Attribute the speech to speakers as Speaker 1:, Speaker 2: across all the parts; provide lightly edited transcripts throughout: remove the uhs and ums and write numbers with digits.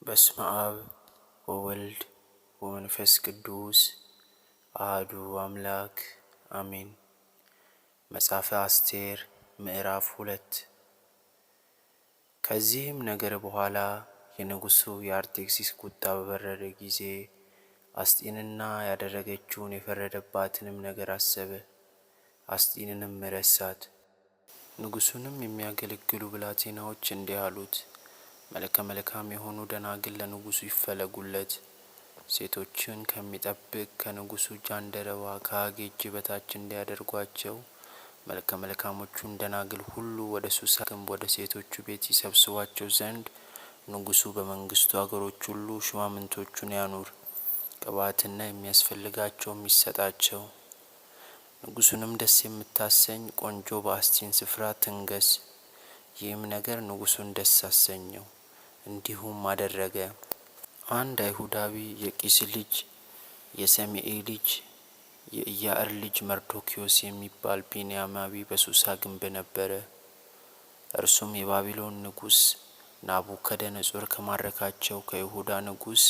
Speaker 1: በስመ አብ ወወልድ ወመንፈስ ቅዱስ አህዱ አምላክ አሜን። መጽሐፈ አስቴር ምዕራፍ 2። ከዚህም ነገር በኋላ የንጉሡ የአርጤክስስ ቁጣ በበረደ ጊዜ አስጢንና ያደረገችውን የፈረደባትንም ነገር አሰበ። አስጢንንም ረሳት። ንጉሡንም የሚያገለግሉ ብላቴናዎች እንዲህ አሉት፣ መልከ መልካም የሆኑ ደናግል ለንጉሡ ይፈለጉለት፣ ሴቶችን ከሚጠብቅ ከንጉሡ ጃንደረባ ከሄጌ እጅ በታች እንዲያደርጓቸው መልከ መልካሞቹን ደናግል ሁሉ ወደ ሱሳ ግንብ ወደ ሴቶቹ ቤት ይሰብስቧቸው ዘንድ ንጉሡ በመንግስቱ አገሮች ሁሉ ሹማምንቶቹን ያኑር፣ ቅባትና የሚያስፈልጋቸውም ይሰጣቸው። ንጉሡንም ደስ የምታሰኝ ቆንጆ በአስጢን ስፍራ ትንገስ። ይህም ነገር ንጉሡን ደስ አሰኘው፣ እንዲሁም አደረገ። አንድ አይሁዳዊ የቂስ ልጅ የሰሜኢ ልጅ የኢያዕር ልጅ መርዶክዮስ የሚባል ቢንያማዊ በሱሳ ግንብ ነበረ። እርሱም የባቢሎን ንጉሥ ናቡከደነጾር ከማረካቸው ከይሁዳ ንጉሥ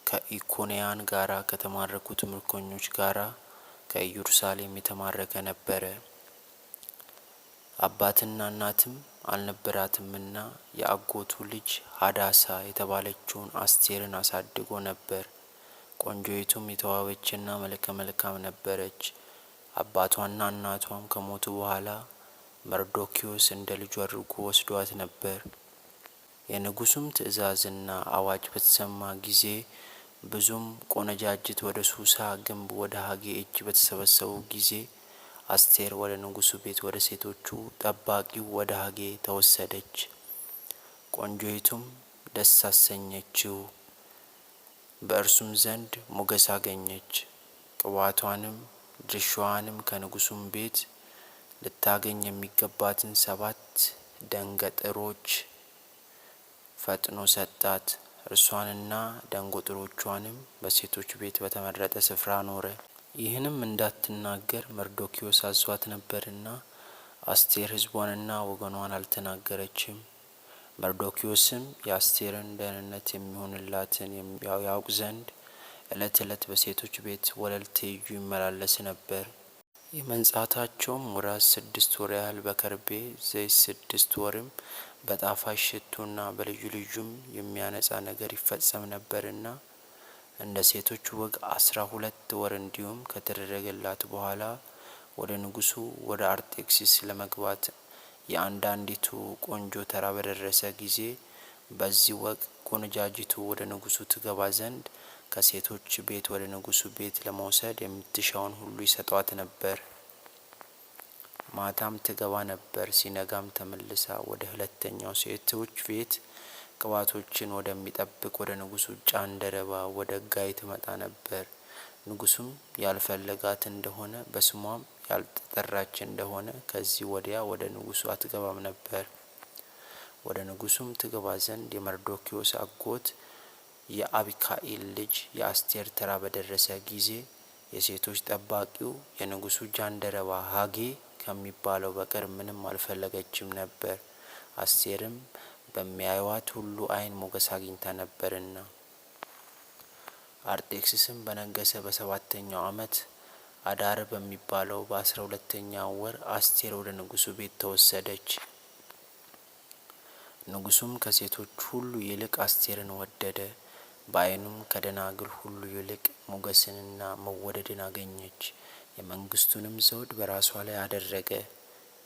Speaker 1: ከኢኮንያን ጋር ከተማረኩት ምርኮኞች ጋር ከኢየሩሳሌም የተማረከ ነበረ። አባትና እናትም አልነበራትምና የአጎቱ ልጅ ሀዳሳ የተባለችውን አስቴርን አሳድጎ ነበር። ቆንጆይቱም የተዋበችና መልከ መልካም ነበረች። አባቷና እናቷም ከሞቱ በኋላ መርዶክዮስ እንደ ልጁ አድርጎ ወስዷት ነበር። የንጉሱም ትእዛዝና አዋጅ በተሰማ ጊዜ ብዙም ቆነጃጅት ወደ ሱሳ ግንብ ወደ ሄጌ እጅ በተሰበሰቡ ጊዜ አስቴር ወደ ንጉሱ ቤት ወደ ሴቶቹ ጠባቂው ወደ ሄጌ ተወሰደች። ቆንጆይቱም ደስ አሰኘችው፣ በእርሱም ዘንድ ሞገስ አገኘች። ቅባቷንም ድርሻዋንም ከንጉሱም ቤት ልታገኝ የሚገባትን 7 ደንገጥሮች ፈጥኖ ሰጣት። እርሷንና ደንገጥሮቿንም በሴቶች ቤት በተመረጠ ስፍራ አኖረ። ይህንም እንዳትናገር መርዶክዮስ አዟት ነበርና አስቴር ሕዝቧንና ወገኗን አልተናገረችም። መርዶክዮስም የአስቴርን ደህንነት የሚሆንላትን ያውቅ ዘንድ ዕለት ዕለት በሴቶች ቤት ወለል ትይዩ ይመላለስ ነበር። የመንጻታቸውም ወራት 6 ወር ያህል በከርቤ ዘይት 6 ወርም በጣፋጭ ሽቱና በልዩ ልዩም የሚያነጻ ነገር ይፈጸም ነበርና እንደ ሴቶች ወግ 12 ወር እንዲሁም ከተደረገላት በኋላ ወደ ንጉሱ ወደ አርጤክስስ ለመግባት የአንዳንዲቱ ቆንጆ ተራ በደረሰ ጊዜ በዚህ ወግ ቆነጃጅቱ ወደ ንጉሱ ትገባ ዘንድ ከሴቶች ቤት ወደ ንጉሱ ቤት ለመውሰድ የምትሻውን ሁሉ ይሰጧት ነበር። ማታም ትገባ ነበር፣ ሲነጋም ተመልሳ ወደ ሁለተኛው ሴቶች ቤት ቅባቶችን ወደሚጠብቅ ወደ ንጉሱ ጃንደረባ ወደ ጋይ ትመጣ ነበር። ንጉሱም ያልፈለጋት እንደሆነ በስሟም ያልተጠራች እንደሆነ ከዚህ ወዲያ ወደ ንጉሱ አትገባም ነበር። ወደ ንጉሱም ትገባ ዘንድ የመርዶክዮስ አጎት የአቢካኢል ልጅ የአስቴር ተራ በደረሰ ጊዜ የሴቶች ጠባቂው የንጉሱ ጃንደረባ ሄጌ ከሚባለው በቀር ምንም አልፈለገችም ነበር። አስቴርም በሚያዩዋት ሁሉ ዓይን ሞገስ አግኝታ ነበርና። አርጤክስስም በነገሰ በሰባተኛው ዓመት አዳር በሚባለው በ12ኛው ወር አስቴር ወደ ንጉሱ ቤት ተወሰደች። ንጉሱም ከሴቶች ሁሉ ይልቅ አስቴርን ወደደ። በዓይኑም ከደናግል ሁሉ ይልቅ ሞገስንና መወደድን አገኘች። የመንግስቱንም ዘውድ በራሷ ላይ አደረገ፣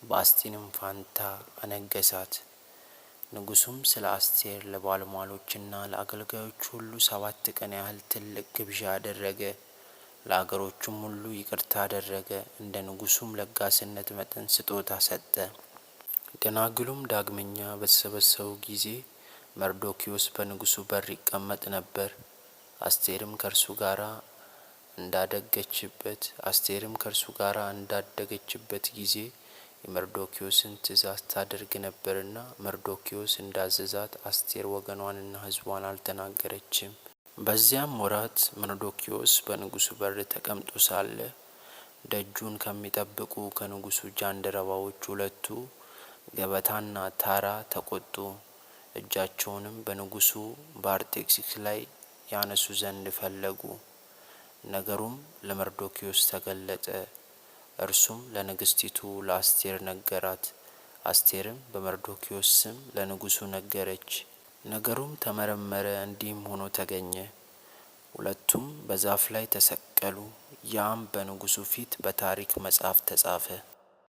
Speaker 1: በአስጢንም ፋንታ አነገሳት። ንጉሱም ስለ አስቴር ለባለሟሎችና ለአገልጋዮች ሁሉ 7 ቀን ያህል ትልቅ ግብዣ አደረገ። ለአገሮቹም ሁሉ ይቅርታ አደረገ፣ እንደ ንጉሱም ለጋስነት መጠን ስጦታ ሰጠ። ደናግሉም ዳግመኛ በተሰበሰቡ ጊዜ መርዶክዮስ በንጉሱ በር ይቀመጥ ነበር። አስቴርም ከእርሱ ጋር እንዳደገችበት አስቴርም ከእርሱ ጋር እንዳደገችበት ጊዜ የመርዶክዮስን ትእዛዝ ታደርግ ነበርና መርዶክዮስ እንዳዘዛት አስቴር ወገኗንና ሕዝቧን አልተናገረችም። በዚያም ወራት መርዶክዮስ በንጉሱ በር ተቀምጦ ሳለ ደጁን ከሚጠብቁ ከንጉሱ ጃንደረባዎች ሁለቱ ገበታና ታራ ተቆጡ። እጃቸውንም በንጉሡ በአርጤክስስ ላይ ያነሱ ዘንድ ፈለጉ። ነገሩም ለመርዶክዮስ ተገለጠ። እርሱም ለንግስቲቱ ለአስቴር ነገራት። አስቴርም በመርዶክዮስ ስም ለንጉሡ ነገረች። ነገሩም ተመረመረ፣ እንዲህም ሆኖ ተገኘ። ሁለቱም በዛፍ ላይ ተሰቀሉ። ያም በንጉሡ ፊት በታሪክ መጽሐፍ ተጻፈ።